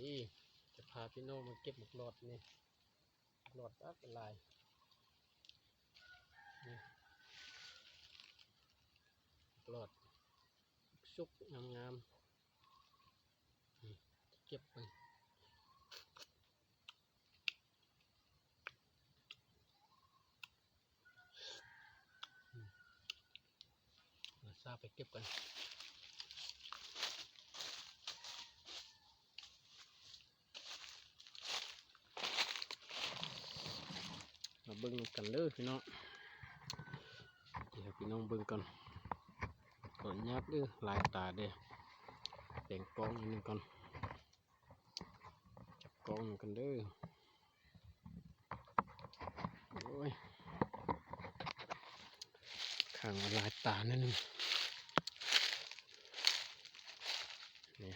ນີ້ຈະພາພີ່ນ້ອງມາເກັບໝາກຫຼອດນີ້ ໝາກຫຼອດບັກຫຼາຍ ນີ້ ໝາກຫຼອດສຸກງາມໆ ນີ້ ເກັບໄປ ອືມ ມາຊາໄປເກັບກັນ ມາເບິ່ງນຳກັນເດີພີ່ນ້ອງ ຊິໃຫ້ພີ່ນ້ອງເບິ່ງກ່ອນ ຂໍອະນຸຍາດເດີ ຫຼາຍຕາເດ້ ແບ່ງກ້ອງໜ້ອຍໜຶ່ງກ່ອນ. ຈັບກ້ອງນຳກັນເດີ ໂອ້ຍ ຂ້າງລະຫຼາຍຕາໜ້ອຍໜຶ່ງ ນີ້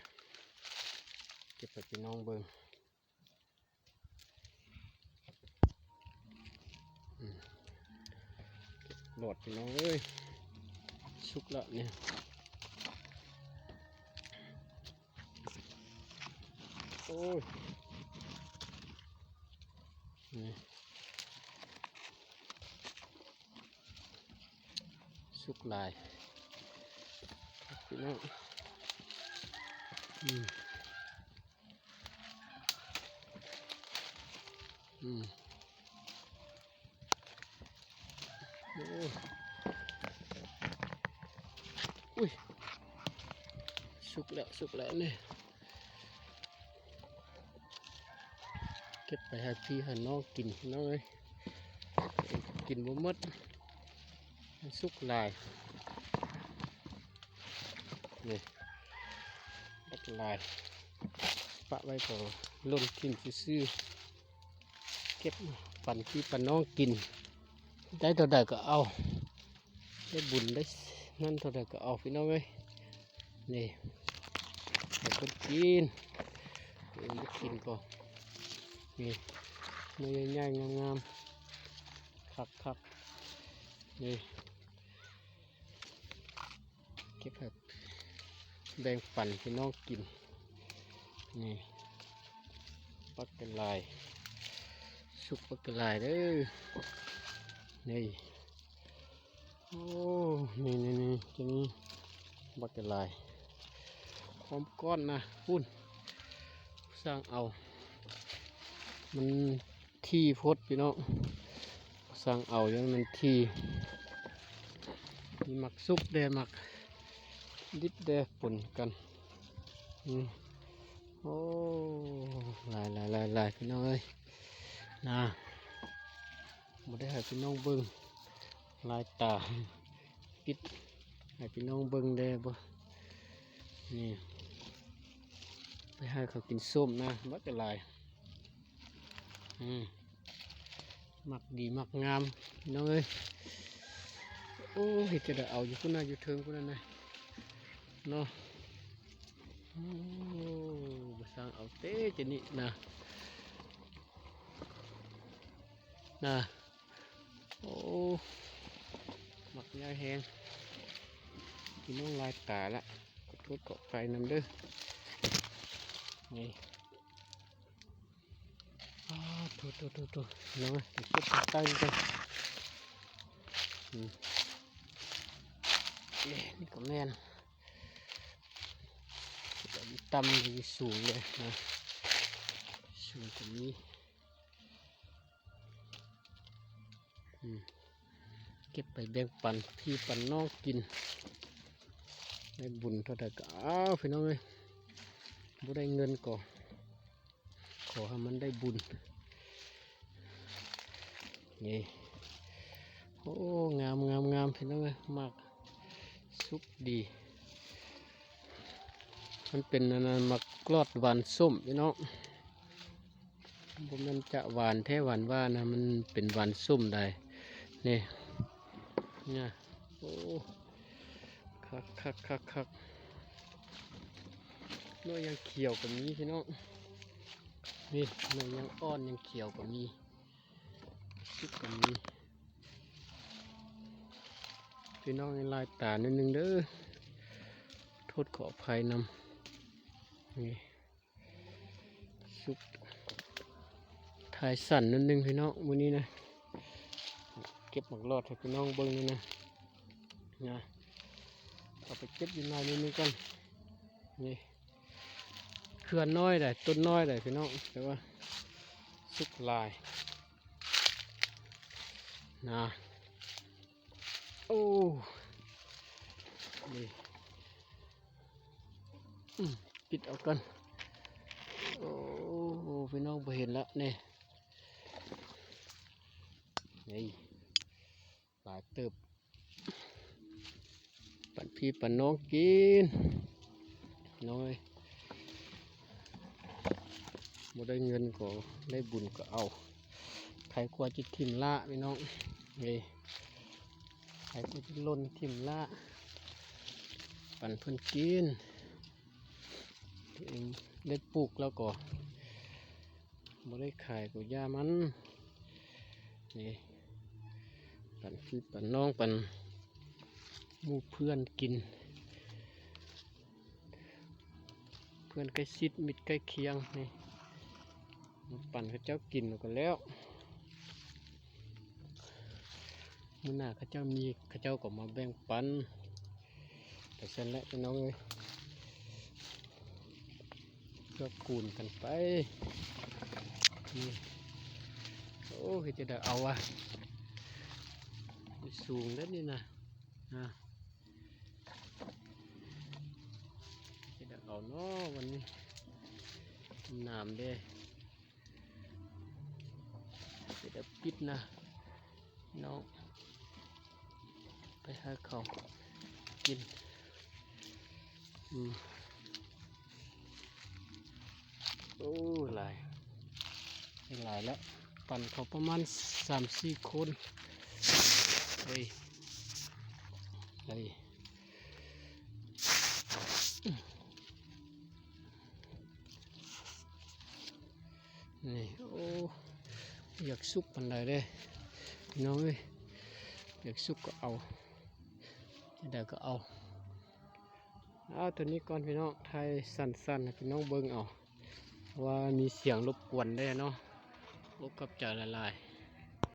ເກັບໃຫ້ພີ່ນ້ອງເບິ່ງ. ອືມ ຫຼອດພີ່ນ້ອງເອີຍ ສຸກລະນີ້ ໂອ້ຍ ນີ້ ສຸກຫຼາຍພີ່ນ້ອງ ອືມ. ອືມ ໂອ້ ອຸ້ຍ ສຸກແລ້ວ ສຸກແລ້ວນີ້ ເກັບໄປໃຫ້ພີ່ໃຫ້ນ້ອງກິນພີ່ນ້ອງເອີຍ ກິນບໍ່ໝົດ ມັນສຸກຫຼາຍ ນີ້ ບັກຫຼາຍ ປະໄວ້ກໍຫຼົ່ນຖິ້ມຊື່ໆ ເກັບປັນພີ່ປັນນ້ອງກິນ ໄດ້ເທົ່າໃດກໍເອົາ ໄດ້ບຸນໄດ້ນັ້ນເທົ່າໃດກໍເອົາ ພີ່ນ້ອງເອີຍ ນີ້ ໃຫ້ເພິ່ນກິນ ເອີ ບໍ່ກິນກໍ ນີ້ ໜ່ວຍໃຫຍ່ໆ ງາມໆ ຄັກໆ ນີ້ ເກັບໃຫ້ແບ່ງປັນພີ່ນ້ອງກິນ ນີ້ ບັກຫຼາຍ ສຸກບັກຫຼາຍເດີ ນີ້ ໂອ້ ນີ້ໆໆ ຈະມີບັກຫຼາຍ ຄວາມກ້ອນນະ ພຸ້ນ ຊ່າງເອົາ ມັນ ທີ່ໂພດພີ່ນ້ອງ ຊ່າງເອົາຢ່າງມັນທີ່ ມີໝາກສຸກແດ່ ໝາກດິບແດ່ ປົນກັນ ອືມ ໂອ້ ຫຼາຍໆໆໆ ພີ່ນ້ອງເອີຍ ນາ ບໍ່ໄດ້ໃຫ້ພີ່ນ້ອງເບິ່ງ ຫຼາຍຕາ ປິດໃຫ້ພີ່ນ້ອງເບິ່ງແດ່ບໍ່ ນີ້ ໄປໃຫ້ເຂົາກິນສົ້ມນະ ບັກຫຼາຍ ອືມ ໝາກດີໝາກງາມພີ່ນ້ອງເອີຍ ໂອ້ ເຮັດຈັ່ງໃດເອົາຢູ່ພຸ້ນນະ ຢູ່ເທິງພຸ້ນນະ ເນາະ ໂອ້ ບໍ່ຊ່າງເອົາເຕ ຈະນີ້ນະ ນະ ໂອ້ ໝາກໃຫຍ່ແຮງ ພີ່ນ້ອງຫຼາຍຕາລະ ຂໍໂທດຂໍອະໄພນຳເດີ ນີ້ ອ້າ ໂທ້ໆໆໆ ພີ່ນ້ອງເອີຍ ໄປເກັບທາງໃຕ້ນີ້ກ່ອນ ອືມ ເອ ນີ້ກໍແມ່ນ ຕ່ຳຢູ່ສູງເລີຍນະ ສູງກວ່ານີ້ ອືມ ເກັບໄປແບ່ງປັນພີ່ປັນນ້ອງກິນ ໄດ້ບຸນເທົ່າໃດກໍເອົາ ພີ່ນ້ອງເອີຍ ບໍ່ໄດ້ເງິນກໍ ຂໍໃຫ້ມັນໄດ້ບຸນ ນີ້ ໂອ້ ງາມໆໆ ພີ່ນ້ອງເອີຍ ໝາກສຸກດີ ມັນເປັນອັນນັ້ນ ໝາກຫຼອດຫວານສົ້ມພີ່ນ້ອງ ບໍ່ແມ່ນຈະຫວານແທ້ຫວານວ່ານະ ມັນເປັນຫວານສົ້ມໃດ ນີ້ ນີ້ ໂອ້ ຄັກໆໆໆ ໜ່ວຍຍັງຂຽວກໍມີພີ່ນ້ອງ ນີ້ ໜ່ວຍຍັງອ່ອນຍັງຂຽວກໍມີ ສຸກກໍມີ ພີ່ນ້ອງຫຼາຍຕາໜ້ອຍໜຶ່ງເດີ ໂທດຂໍອະໄພນຳ ນີ້ ສຸກ ຖ່າຍສັ້ນໜ້ອຍໜຶ່ງພີ່ນ້ອງ ມື້ນີ້ນະ ເກັບໝາກຫຼອດໃຫ້ພີ່ນ້ອງເບິ່ງນີ້ນະ ນະ ເອົາໄປເກັບຢູ່ນາໜ້ອຍໜຶ່ງກ່ອນ ນີ້ ເຄືອນ້ອຍໃດ໋ ຕົ້ນນ້ອຍໃດ໋ພີ່ນ້ອງ ແຕ່ວ່າສຸກຫຼາຍນະ ໂອ້ ນີ້ ອືມ ປິດເອົາກ່ອນ ໂອ້ ພີ່ນ້ອງບໍ່ເຫັນລະ ນີ້ ນີ້ ຫຼາຍເຕີບ ປັນພີ່ປັນນ້ອງກິນ ນ້ອຍ ບໍ່ໄດ້ເງິນກໍໄດ້ບຸນກໍເອົາ ໃຜກວ່າຈະຖິ້ມລະພີ່ນ້ອງ ເອີ ໃຜກວ່າຈະຫຼົ່ນຖິ້ມລະ ປັນເພິ່ນກິນ ຕົວເອງໄດ້ປູກແລ້ວກໍ ບໍ່ໄດ້ຂາຍກໍຢ່າມັນ ນີ້ ປັນພີ່ປັນນ້ອງ ປັນໝູ່ເພື່ອນກິນ ເພື່ອນໃກ້ຊິດມິດໃກ້ຄຽງ ນີ້ ປັນເຂົາເຈົ້າກິນແລ້ວກໍແລ້ວ ມື້ໜ້າເຂົາເຈົ້າມີ ເຂົາເຈົ້າກໍມາແບ່ງປັນ ໄປຊັ້ນແຫຼະພີ່ນ້ອງເອີຍ ເກື້ອກູນກັນໄປ ນີ້ ໂອ້ ເຮັດຈັ່ງໃດເອົາວະ ສູງເດ້ນີ້ນະ ອາ ເຮັດຈັ່ງໃດເອົາເນາະ ວັນນີ້ ໜາມເດ້ ເຮັດຈັ່ງໃດປິດນະ ນ້ອງ ໄປຫາເຂົາກິນ ອືມ ໂອ້ ຫຼາຍ ຫຼາຍແລ້ວ ປັນເຂົາປະມານສາມສີ່ຄົນ ເອີຍ ເອີຍ ນີ້ ໂອ້ ຢາກສຸກປານໃດເດ້ ພີ່ນ້ອງເອີຍ ຢາກສຸກກໍເອົາ ຈັ່ງໃດກໍເອົາ ເອົາ ຕົວນີ້ກ່ອນພີ່ນ້ອງ ຖ່າຍສັ້ນໆ ໃຫ້ພີ່ນ້ອງເບິ່ງເອົາ ວ່າມີສຽງລົບກວນແດ່ເນາະ ໂອ້ ຂອບໃຈຫຼາຍໆ.